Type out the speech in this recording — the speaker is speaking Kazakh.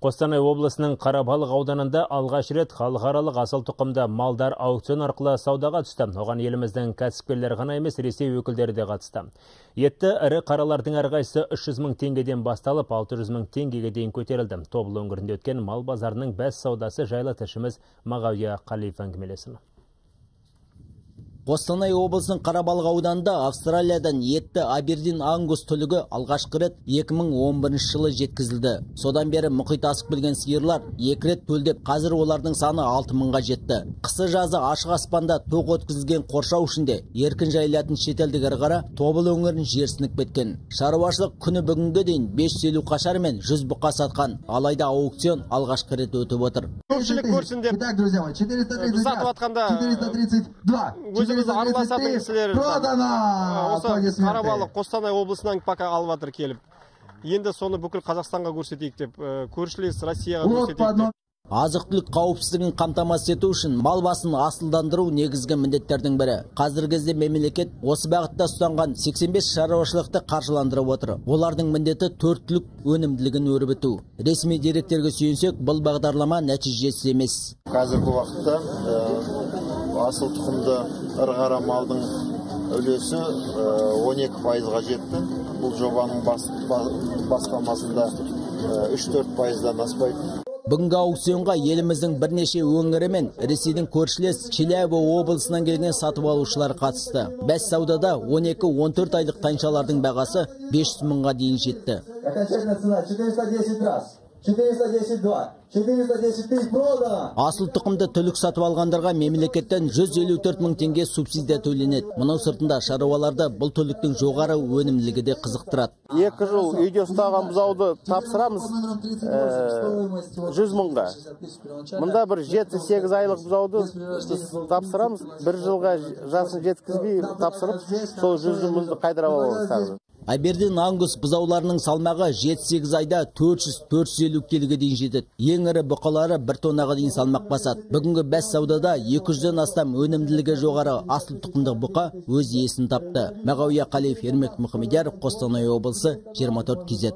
Қостанай облысының Қарабалық ауданында алғаш рет халықаралық асыл тұқымды малдар аукцион арқылы саудаға түсті. Оған еліміздің кәсіпкерлері ғана емес, Ресей өкілдері де қатысты. Етті ірі қаралардың әрқайсысы 300 мың теңгеден басталып, 600 мың теңгеге дейін көтерілді. Тобыл өңірінде өткен мал базарының бәс саудасы жайлы тілшіміз Мағауия Қалиев әңгімелесін. Қостанай облысының Қарабалық ауданында Австралиядан етті Абердин Ангус түлігі алғашқы рет 2011 жылы жеткізілді. Содан бері мұхит асып келген сиырлар екі рет төлдеп, қазір олардың саны 6000-ға жетті. Қысы жазы ашық аспанда тоқ өткізілген қоршау ішінде еркін жайылатын шетелдік ірі қара Тобыл өңірін жерсініп кеткен. Шаруашылық күні бүгінге дейін 550 қашар мен 100 бұқа сатқан. Алайда аукцион алғашқы рет өтіп отыр. Көпшілік көрсін деп сатып жатқанда өзіміз араласатын кісілер осы Қарабалық Қостанай облысынан пока алып жатыр келіп. Енді соны бүкіл Қазақстанға көрсетейік деп, көршілес Россияға көрсетейік деп. Азық-түлік қауіпсіздігін қамтамасыз ету үшін мал басын асылдандыру негізгі міндеттердің бірі. Қазіргі кезде мемлекет осы бағытта ұстанған 85 шаруашылықты қаржыландырып отыр. Олардың міндеті төрт түлік өнімділігін өрбіту. Ресми деректерге сүйенсек, бұл бағдарлама нәтижесіз емес. Қазіргі уақытта асыл тұқымды ірі қара малдың үлесі 12%-ға жетті. Бұл жобаның бастамасында 3-4%-дан аспайтын. Бүгінгі аукционға еліміздің бірнеше өңірі мен Ресейдің көршілес Челябі облысынан келген сатып алушылар қатысты. Бәс саудада 12-14 айлық тайыншалардың бағасы 500 мыңға дейін жетті. Окончательная цена 410 раз, 410 2, 410 тысяч продано. Асыл тұқымды түлік сатып алғандарға мемлекеттен 154 мың теңге субсидия төленеді. Мұның сыртында шаруаларды бұл түліктің жоғары өнімділігі де қызықтырады. 2 жыл үйде ұстаған бұзауды тапсырамыз 100 мыңға. Мұнда бір 7-8 айлық бұзауды тапсырамыз, бір жылға жасын жеткізбей тапсырып, сол 100 мыңды қайтарып аламыз тағы. Абердин Ангус бұзауларының салмағы 7-8 айда 400-450 келіге дейін жетеді. Ең ірі бұқалары 1 тоннаға дейін салмақ басады. Бүгінгі бәс саудада 200-ден астам өнімділігі жоғары асыл тұқымды бұқа өз иесін тапты. Мағауия Қалиев, Ермек Мұхамедияров, Қостанай облысы, 24 KZ.